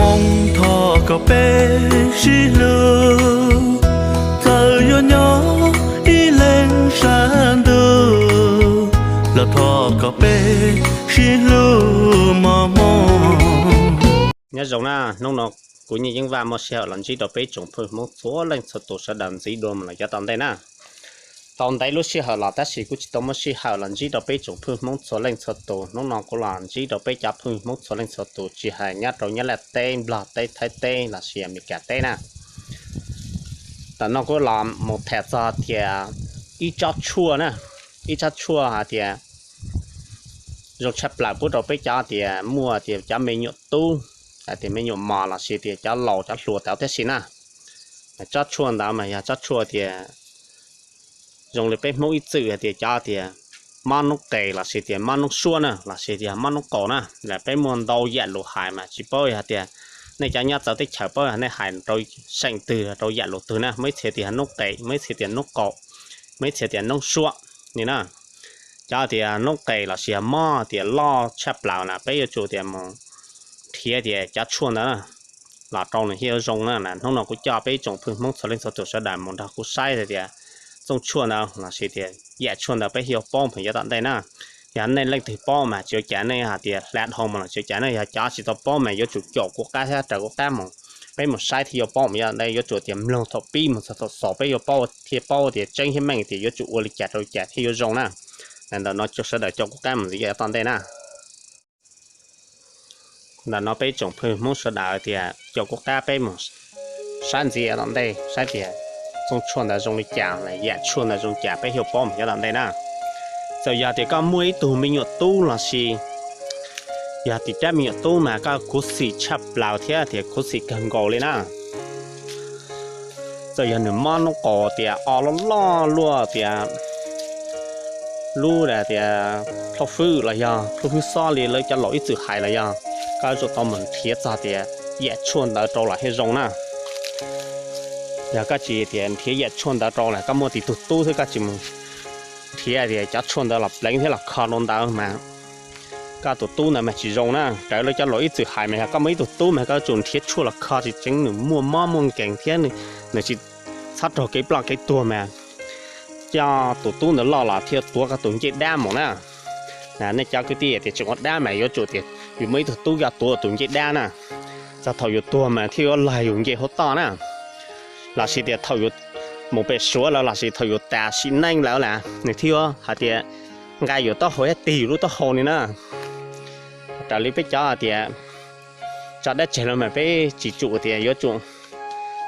Hmoob thov kom peb sib hlub, txawm yuav nyob ib leeg sab ntuj, los thov kom peb sib hlub mos mos. Nyob zoo na, hnub no kuv Nyiaj Yeeb Vaj muaj sij hawm los ntsib rau peb tsoom phooj ywg Hmoob txhua leej txhua tus sawv daws ntxiv dua mus los cov tom ntej na. Tau ntev lub sij hawm los tab sis kuv tsis tau muaj sij hawm los ntsib rau peb tsoom phooj ywg Hmoob txhua leej txhua tus. Hnub no kuv los ntsib rau peb cov phooj ywg Hmoob txhua leej txhua tus, tsis hais nyob rau Nyab Laj teb, Nplog teb, Thaib teb los sis Amelikas teb na. Tam no kuv los mus tham txog tias ib tsob tshuaj na, ib tsob tshuaj hais tias zoo tshaj plaws pub rau peb cov tias muaj tias cov me nyuam tub, hais tias me nyuam mos los sis tias cov laus cov hluas tau thiab si na. Tsob tshuaj ntawd mas yog tsob tshuaj tias zoo li peb Hmoob ib txwm hais tias cov tias mob noob qes los sis tias mob noob suab na, los sis tias mob noob qaus na. Peb muaj ntau yam lus hais mas tsis paub yog tias nej cov nyob txawv teb chaws paub nej hais rau seem twg rau yam lus twg na. Muaj ib txhia tias noob qes, muaj ib txhia tias noob qaus, muaj ib txhia tias noob suab ni na. Cov tias noob qes los sis mob tias loj tshaj plaws na peb yuav tsum tias mus nrhiav tias cov tshuaj ntawd los rau nws thiaj yuav zoo na. Hnub no kuv coj peb tsoom phooj ywg Hmoob txhua leej txhua tus sawv daws mus nrog kuv saib tias txooj tshuaj ntawd los sis tias yam tshuaj ntawd peb thiaj yuav paub mus yav tom ntej na. Yog nej leej twg paub mas tsis ua cas, nej hais tias hla dhau mus los tsis ua cas na. Yog cov tsis tau paub mas yuav tsum caum kuv qab thiab raws kuv qab mus, peb mus saib thiaj yuav paub mus yav tom ntej. Yuav tsum tias mloog thaum pib mus txog thaum xaus peb yuav paub thiaj paub tias tseeb thiab meej tias yuav tsum ua li cas rau li cas thiaj yuav zoo na. Ntawm no sawv daws caum kuv qab mus ntxiv yav tom ntej na. Ntawm no peb tsoom phooj ywg Hmoob sawv daws tias caum kuv qab peb mus saib ntxiv yav tom ntej saib tias txooj tshuaj ntawd zoo li cas, yam tshuaj ntawd zoo li cas peb thiaj paub mus yav tom ntej na. Txawm yog tias koj muaj ib tug me nyuam tub los sis yog tim rab me nyuam tub mas koj khuv xim tshaj plaws thiab tias khuv xim kawg nkaus li na. Txawm yog nws mob noob qaus tias o loj loj luaj tias lub tias plhaub fwb los yog plhaub fwb xob li lawv cov laus ib txwm hais los yog, koj yuav tsum tau mus nrhiav txog tias yam tshuaj ntawd rau los thiaj zoo na. Yog koj tsis tias nrhiav yam tshuaj ntawd rau los koj muaj tib tug tub thiab koj tsis mus nrhiav tias cov tshuaj ntawd los pleev thiab los kho rau ntawd mas koj tus tub ntawd mas tsis zoo na. Raws lawv cov laus ib txwm hais mas yog koj muaj ib tug tub mas koj yuav tsum nrhiav tshuaj los kho tsis tseeb nws muaj mob muaj nkeeg thiab nws tsis txhob raug kev ploj kev tuag mas coj tus tub ntawd loj los thiaj tuav koj tus ncej dab mus na. Nej cov kwv tij tias tseem ua dab mas yuav tsum tias yus muaj ib tug tub koj tuav tus ncej dab na, txog thaum yus tuag mas thiaj yuav laig yus ncej hauv toj na. Los sis tias thaum yus mus pem Suav lawm los sis thaum yus tas sim neej lawm las nws thiaj yuav hais tias nqa yus taub hau thiab tig yus lub taub hau ni na. Raws li peb cov tias tso dab tseg lawm mas peb tsis tsum tias yuav tsum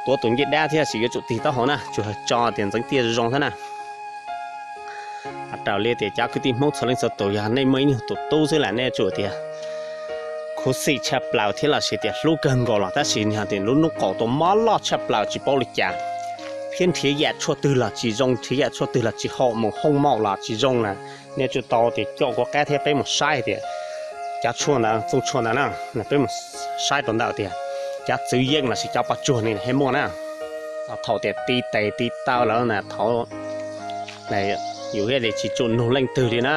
tuav tus ncej dab thiab sis yuav tsum tig taub hau na, tsuas tso tias ntxeev tiaj zoo thiab na. Raws li tias cov kwv tij Hmoob txhua leej txhua tus yog nej muaj ib nyuag tus tub xwb las nej yuav tsum tias khuv xim tshaj plaws thiab los sis tias hlub kawg nkaus los tab sis yog tias lub noob qaus tau mob loj tshaj plaws tsis paub li cas, thiab nrhiav yam tshuaj twg los tsis zoo, nrhiav yam tshuaj twg los tsis haum, mus hoob maum los tsis zoo na, nej yuav tsum tau tias caum kuv qab thiab peb mus saib tias cov tshuaj ntawd, txooj tshuaj ntawd na, peb mus saib rau ntawm tias cov txwv yeej los sis cov pov tsuag ni thiaj muaj na. Thaum tias ti tes ti taw lawm na thaum yus thiaj li tsis tsum nug leej twg li na,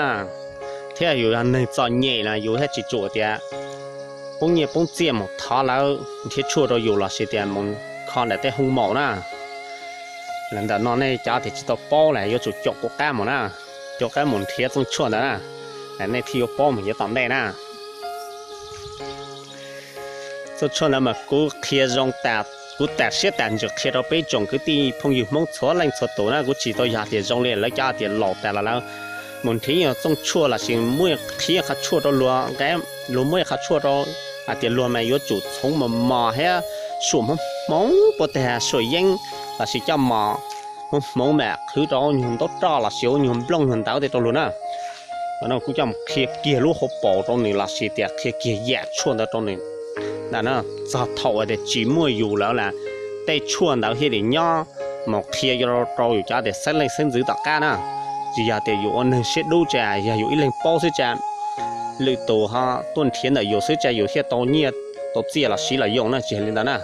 thiab yus yog neeg txom nyem na yus thiaj tsis tsum tias poob nyiaj poob txiaj mus thov lawv nrhiav tshuaj rau yus los sis tias mus kho ntawm tej hoob maum na. Los ntawm no nej cov tias tsis tau paub las yuav tsum caum kuv qab mus na, caum qab mus nrhiav txooj tshuaj ntawd na, nej thiaj yuav paub mus yav tom ntej na. Txooj tshuaj ntawd mas kuv qhia zoo tas, kuv tas siab tas ntsws qhia rau peb tsoom kwv tij phooj ywg Hmoob txhua leej txhua tus na, kuv tsis tau yog tias zoo li lawv cov tias laus tas los lawv mus nrhiav nyuag txooj tshuaj los sis muab qhia qhov tshuaj rau luag nqa, luag muab qhov tshuaj rau, hais tias luag mas yuav tsum txhoov mos mos thiab suam hmoov hmoov puas tag suam yeeb los sis coj mos hmoov hmoov mam qhwv rau nyuag ntaub roj los sis ua nyuag nplooj nyuag ntawv tej rau luag na. Kuv coj mus qhia kiag lub hauv paus rau nws los sis tias qhia kiag yam tshuaj ntawd rau nws ntawm na. Txog thaum tias tsis muaj yus lawm las tej tshuaj ntawd thiaj li nyob mus qhia rau yus cov tias xeeb leej xeeb ntxwv tom qab na. Tsis yog tias yus ua neeg siab dub tsam yog yus ib leeg paub xwb tsam lwm tus ho tuaj nrhiav ntawm yus xwb tsam yus thiaj tau nyiaj tau txiaj los siv los yoo na, tsis yog li ntawd na.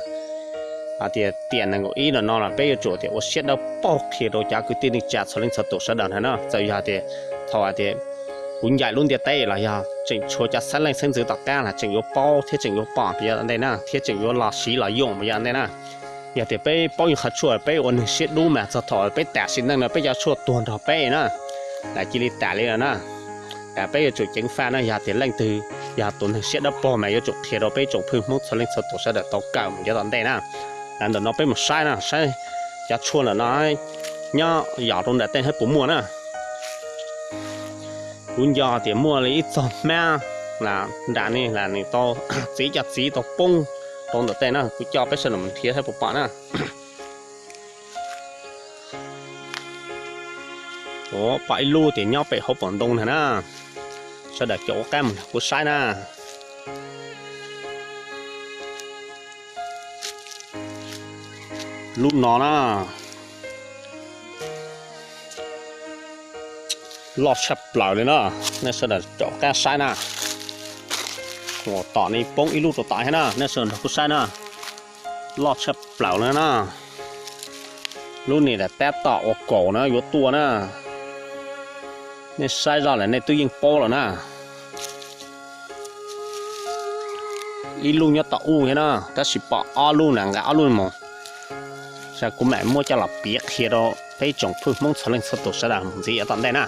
Hais tias tiam nees nkaum ib no no los peb yuav tsum tias ua siab dawb paug qhia rau cov kwv tij neej tsa txhua leej txhua tus sawv daws na. Txawm yog tias thaum hais tias kuv ncaim lub ntiaj teb los yog tseem tshuav cov xeeb leej xeeb ntxwv tom qab los tseem yuav paub thiab tseem yuav pom mus yav tom ntej na, thiab tseem yuav los siv los yoom mus yav tom ntej na. Yog tias peb paub ib qho tshuaj peb ua neeg siab dub mas txog thaum peb tas sim neej no peb cov tshuaj tuag nrog peb na, lam cia li tas li lawm na. Peb yuav tsum ceev faj na, yog tias leej twg yog tus neeg siab dawb paug mas yuav tsum qhia rau peb tsoom phooj ywg Hmoob txhua leej txhua tus sawv daws tau kawm mus yav tom ntej na. Ntawm no peb mus saib na, saib cov tshuaj ntawm no nyob yos rau nram tej thiab puas muaj na. Kuv nco tias muaj li ib txog hmab nram ne, nws tau txiv cov txiv tau poob rau ntawm tej na, kuv coj peb sawv daws mus nrhiav saib puas pom na. Pom ib lub tias nyob pem hauv paus ntoo ntag na. Sawv daws caum qab mus nrog kuv saib na. Lub no na, loj tshaj plaws li na, nej sawv daws caum qab saib na. Uas tom ne poob ib lub rau tom thiab na, nej sawv daws nrog kuv saib na. Loj tshaj plaws li na. Lub ni tab tom ua kaum na yuav tuaj na. Nej saib zoj lawm nej twb yeej paub lawm na. Ib lub nyob tom ub thiab na, tab sis pom ob lub na, nqa ob lub mus. Kuv mam muab coj los piav qhia rau peb tsoom phooj ywg Hmoob txhua leej txhua tus sawv daws mus ntxiv yav tom ntej na.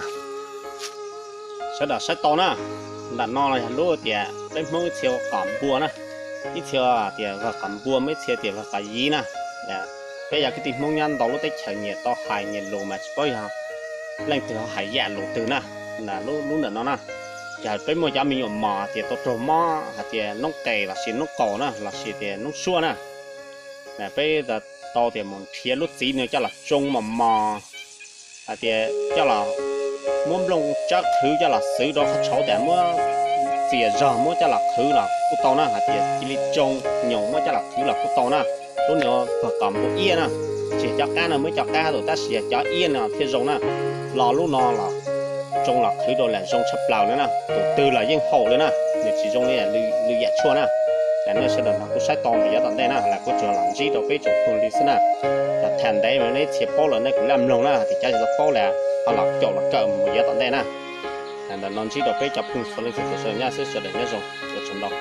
Sawv daws saib tau na, nram no los yog lub tias peb Hmoob ib txhia hu qos npua na, ib txhia tias vag qos npua, muaj ib txhia tias vag qos yiv na. Peb yog kwv tij Hmoob nyob ntau lub teb chaws nyias tau hais nyias lus mas tsis paub yog leej twg ho hais yam lus twg na. Lub ntawm no na, yog peb muaj cov me nyuam mos hais tias tau raug mob hais tias noob qes los sis noob qaus na los sis tias noob suab na, peb tau tias mus nrhiav lub txiv no coj los tsoo mos mos, hais tias coj los muab nplooj tsawb qhwv coj los xwv rau qhov tshauv tas muab txias zog muab coj los qhwv los kuj tau na, hais tias cia li tsoo nyoos muab coj los qhwv los kuj tau na. Lub no vag qos npua iab na, tsis yog cov qab no, muaj cov qab tus tab sis yog cov iab no thiaj zoo na. Los lub no los tsoo los qhwv rau lam zoo tshaj plaws li na, tus twg los yeej haum li na, nws tsis zoo li lwm yam tshuaj na. Ces nej sawv daws nrog kuv saib tau mus yav tom ntej na, los kuv tsuas los ntsib rau peb tsoom phooj ywg xwb na. Los tham ntev mas nej txhia paub lawm nej kuj lam mloog na, tias cov tsis tau paub lawm ho los caum los kawm mus yav tom ntej na. Ntawm no ntsib rau peb cov phooj ywg txhua leej txhua tus sawv daws nyob xwb, sawv daws nyob zoo, ua tsaug ntau.